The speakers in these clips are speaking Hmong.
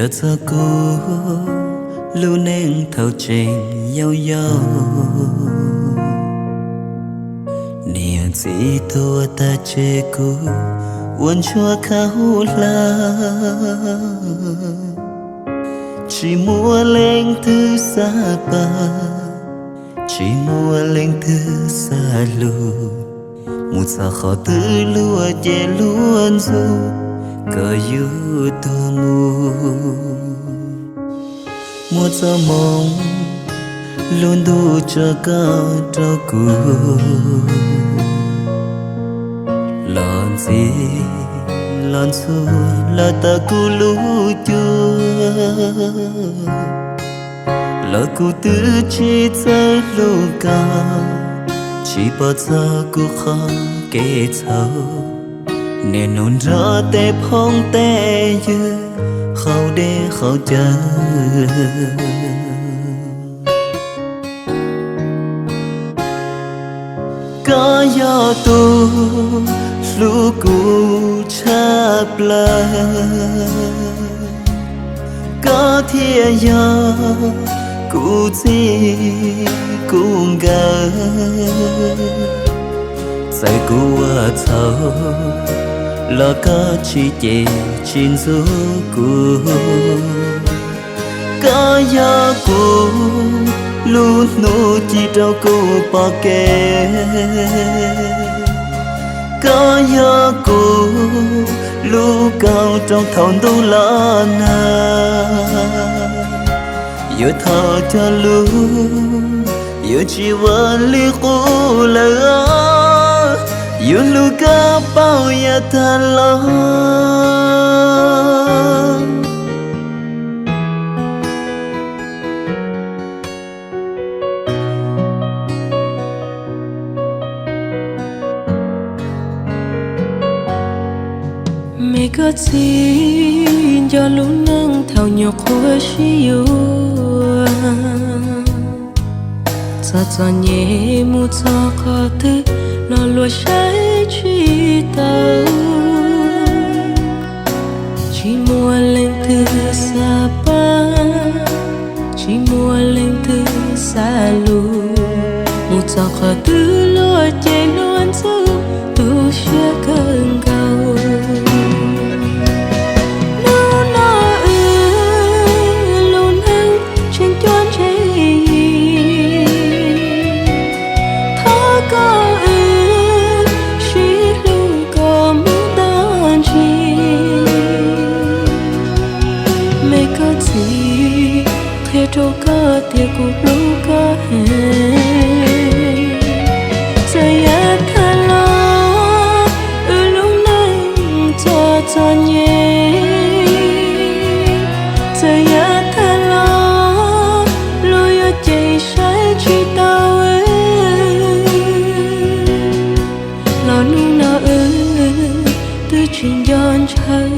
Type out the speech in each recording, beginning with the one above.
Txog kuv lub neej thaum tseem yau yau, niam txiv tuag tag tseg kuv ua ntsuag khav huv hlab. Tsis muaj leej twg xav pab, tsis muaj leej twg xav hlub. Mus txog qhov twg luag ces luag ntxub kom yus tuag mus. Muaj txoj moo lub ntuj tso koj rau kuv, los ntxim los ntxhua los tawm kuv lub cuab, los kuv twb tsis txawj hlub koj, tsis pom txog kuv qhov kev txhaum. Niaj hnub nrog tej phooj tej ywg haus dej haus cawv. Koj yog tus hlub kuv tshaj plaws, koj thiaj yog kuv txij kuv nkawm. Txawm kuv ua txhaum los koj tsis cem tsis ntxub kuv. Koj yog kuv lub hnub ci rau kuv pom kev, koj yog kuv lub koom rooj thaum ntuj los nag. Yuav thaum cog lus, yuav tsis ua li qub lawm, yuav hlub koj paub yav tag los. Me koj txiv, nco lub neej thaum nyuam qhuav sib yuav, txog txom nyem mus txog qhov twg los luag saib tsis taus. Tsis muaj leej twg xav pab, tsis muaj leej twg xav lus, mus txog qhov twg luag ces luag ntxub tu siab kawg nkaus. Hnub no wb lub neej tseem cuab ntse yig, thov koj wb sib hlub kom mus nto ntsis. Me koj txiv, qhia rau koj tias kuv hlub koj heev. Txawm yav tag los wb lub neej txom txom nyem, txawm yav tag los luag yuav cem saib tsis taus wb, los hnub no wb twb tsis nco ntshaw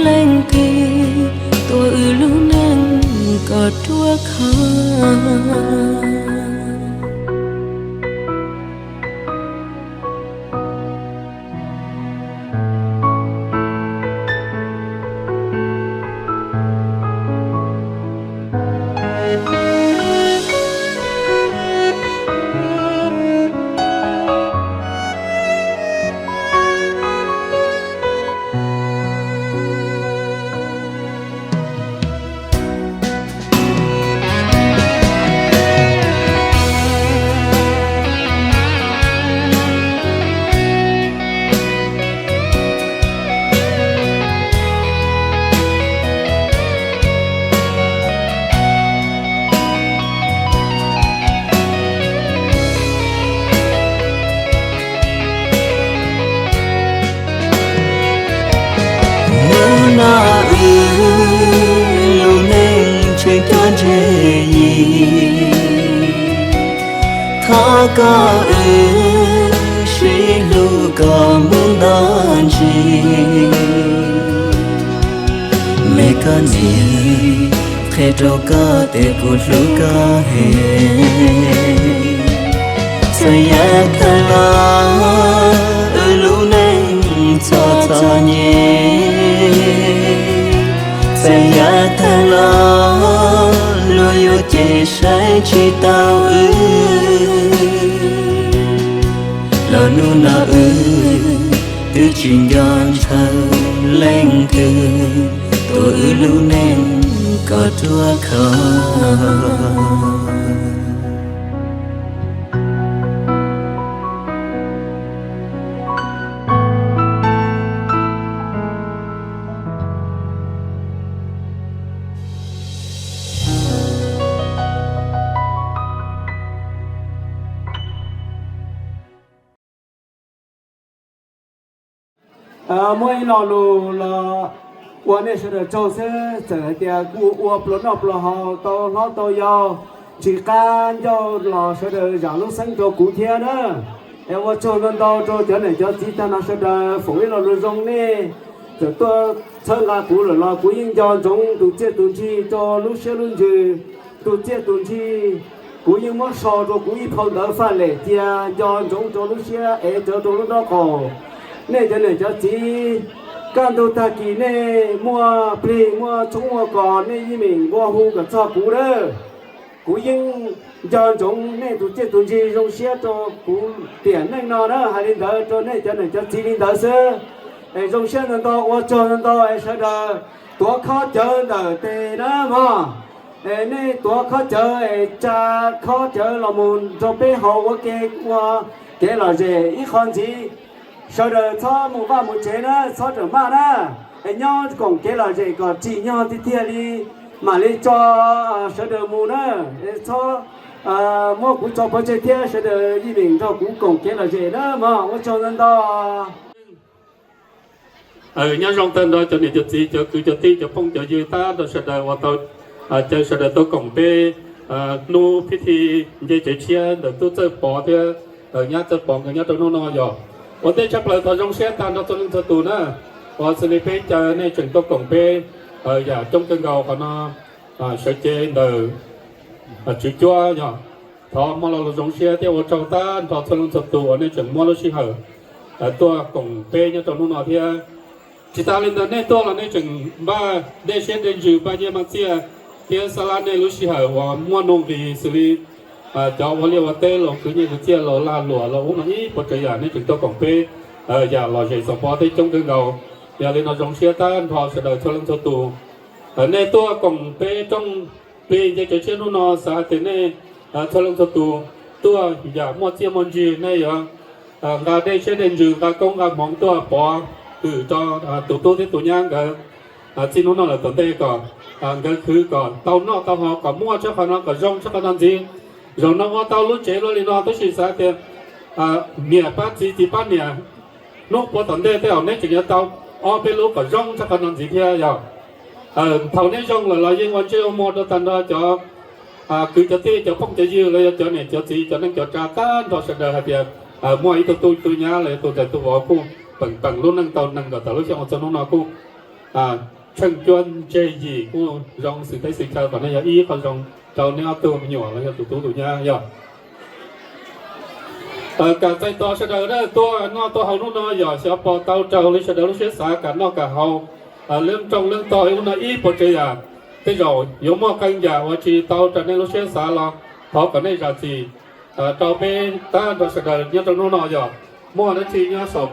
leej twg, tua wb lub neej kom ruaj khov. Hnub no wb lub neej tseem cuab ntse yig, thov koj wb sib hlub kom mus nto ntsis. Me koj niam, qhia rau koj tias kuv hlub koj heev. Txawm yav tag los wb lub neej txom txom nyem, txawm yav Tag los luag yuav cem saib tsis taus wb, los hnub no wb twb tsis nco ntshaw leej twg, tuav wb lub neej kom ruaj khov. Muaj ib lo lus los ua nej sawv daws tsaug xwb, txawm hais tias kuj ua pluas noj pluas haus tau hlob tau yau, tsis qab ncauj los sawv daws zam lub xeeb rau kuv thiab na. Es ua tsaug ntau ntau rau cov niam cov txiv tag no sawv daws foom ib lo lus zoo nej txawm tuaj txhawb nqa kuv lawm los kuv yeej nco ntsoov tus txiaj tus ntsig rau lub siab lub ntsws, tus txiaj tus ntsig kuv yeej muab sau rau kuv ib phau ntawv faj lem cia nco ntsoov rau lub siab es tsav rau lub nraub qaum. Nej cov niam cov txiv, kaj ntug tag kis nej muaj plig muaj tshoob muaj kos nej yeej meem nqua hu kom txog kuv lawm. Kuv yeej nco ntsoov nej tus txiaj tus ntsig zoo siab rau kuv tiam neej no na. Hais li ntawd rau nej cov niam cov txiv li ntawd xwb. Es zoo siab ntau ntau, ua tsaug ntau ntau es sawv daws tuav khob cawv ntawm tes na mog. Es nej tuav khob cawv es tsa khob cawv los mus nrog peb haus ua ke, ua kev lom zem ib qho ntxiv. Sawv daws txhob mus vaj mus tsev na, txhob rawm maj na. Es nyob koom kev lom zem kom tsim nyog tiag tiag li mam li tso sawv daws mus na. Es txhob muab kuv tso pov tseg thiab, sawv daws yeej meem nrog kuv koom kev lom zem na mog. Ua tsaug ntau ntau. Nyob zoo tag nrho cov niam cov txiv, cov kwv cov tij, cov phooj cov ywg, tag nrho sawv daws uas tau caw sawv daws tuaj koom peb hnub phib thi nce tsev tshiab ntawm tub Txawj Pov thiab nyab Txawj Pov nkawd nyob rau hnub no yog ua ntej tshaj plaws thov zoo siab tag nrho txhua leej txhua tus na. Uas xws li peb caw nej tseem tuaj koom peb yam coob kawg nkaus qhov no, sawv cev ntawm tswv cuab yog thov muaj lo lus zoo siab thiab ua tsaug tag nrho txhua leej txhua tus uas nej tseem muab lub sij hawm tuaj koom peb nyob rau hnub no thiab. Tsis tas li ntawd nej tuaj los nej tseem npaj dej siab dej ntsws npaj nyiaj npaj txiaj thiab xa lab nej lub sij hawm uas muaj nuj nqis xws li cov ua liaj ua teb los khwv nyiaj khwv txiaj los lag luam los ub no ib puas tsav yam nej tseem tuaj koom peb yam lom zem xaus pov teb coob kawg nkaus. Yog li no zoo siab tag nrho sawv daws txhua leej txhua tus. Nej tuaj koom peb rooj plig nce tsev tshiab hnub no xav hais tias nej txhua leej txhua tus tuaj yam muaj txiaj muaj ntsig nej yuav nqa dej siab dej ntsws nqa koob nqa hmoov tuaj pov hwm rau tus tub thiab tus nyab nkawd txij hnub no lawm tom ntej kom nkawd khwv kom tau noj tau haus kom muaj tshaj qhov no kom zoo tshaj qhov no ntxiv. Zaum no ua tau lub tsev luaj li no tab sis xav tias niam pab txiv txiv pab niam, hnub puav tom ntej tej zaum neb tseem yuav tau ob peb lub kom zoo tshaj qhov no ntxiv thiab yog. Thaum neb zoo lawm los yeej ua ntsej ua muag rau tag nrho cov kwv cov tij cov phooj cov ywg los yog cov niam cov txiv cov neej cov tsav tag nrho sawv daws hais tias muaj ib tug tub tus nyab los yog tus ntxhais tus vauv kuj peem peem lub neej tau neeg kom txog lub xyoo ua txog hnub no kuj tsheej cuab ntseg yim kuj zoo xws teb xws chaw kom nej yog ib qho zoo rau neb ob tug me nyuam los yog tus tub tus nyab yog. Kam txais tos sawv daws tuaj noj tuaj haus hnub no yog xyov puas tau raws li sawv daws lub siab xav kam noj kam haus. Leej rooj leej tog ib hnub no ib puas tsav yam, tej zaum yuav muaj qee yam uas tsis tau raws nej lub siab xav los thov kom nej zam txim rau peb tag nrho sawv daws nyob rau hnub no yog muaj dab tsi nyob saum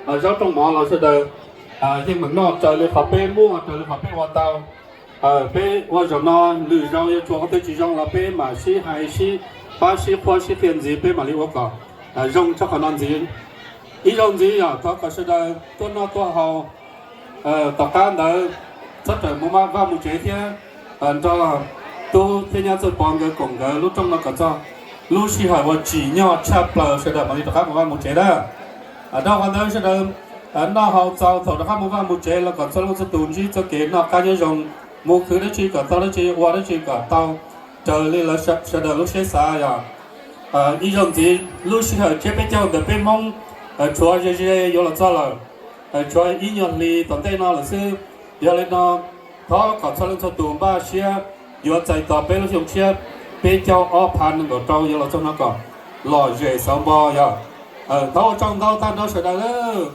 rooj zaub rooj mov los sawv daws yeej meem noj raws li qhov peb muaj raws li qhov peb ua tau. Peb ua zaum no lwm zaus yuav tshuav qhov twg tsis zoo los peb mam sib hais sib pab sib qhuab sib qhia ntxiv peb mam li ua kom zoo tshaj qhov no ntxiv. Ib zaug ntxiv yog thov kom sawv daws tuaj noj tuaj haus, tom qab ntawd txhob rawm mus vaj mus tsev thiab nrog tub thiab nyab Txawj Pov nkawd koom nkawd lub rooj no kom txog lub sij hawm uas tsim nyog tshaj plaws sawv daws mam li rov qab mus vaj mus tsev na. Dhau qhov ntawd sawv daws noj haus txaus thaum rov qab mus vaj mus tsev los kom txhua leej txhua tus ntsib txoj kev noj qab nyob zoo, mus khwv dab tsi kom tau dab tsi, ua dab tsi kom tau raws li lawv sawv daws lub siab xav yog. Ib zaug ntxiv lub sij hawm tsiab peb caug ntawm peb Hmoob tshuav ze ze yuav los txog lawm, tshuav ib nyuag hlis tom ntej no lawm xwb. Yog li no thov kom txhua leej txhua tus npaj siab yuav txais tos peb lub xyoo tshiab peb caug ob phav nees nkaum rau yuav los txog no kom lom zem xauv npo yog. Thov ua tsaug ntau tag nrho sawv daws lawm.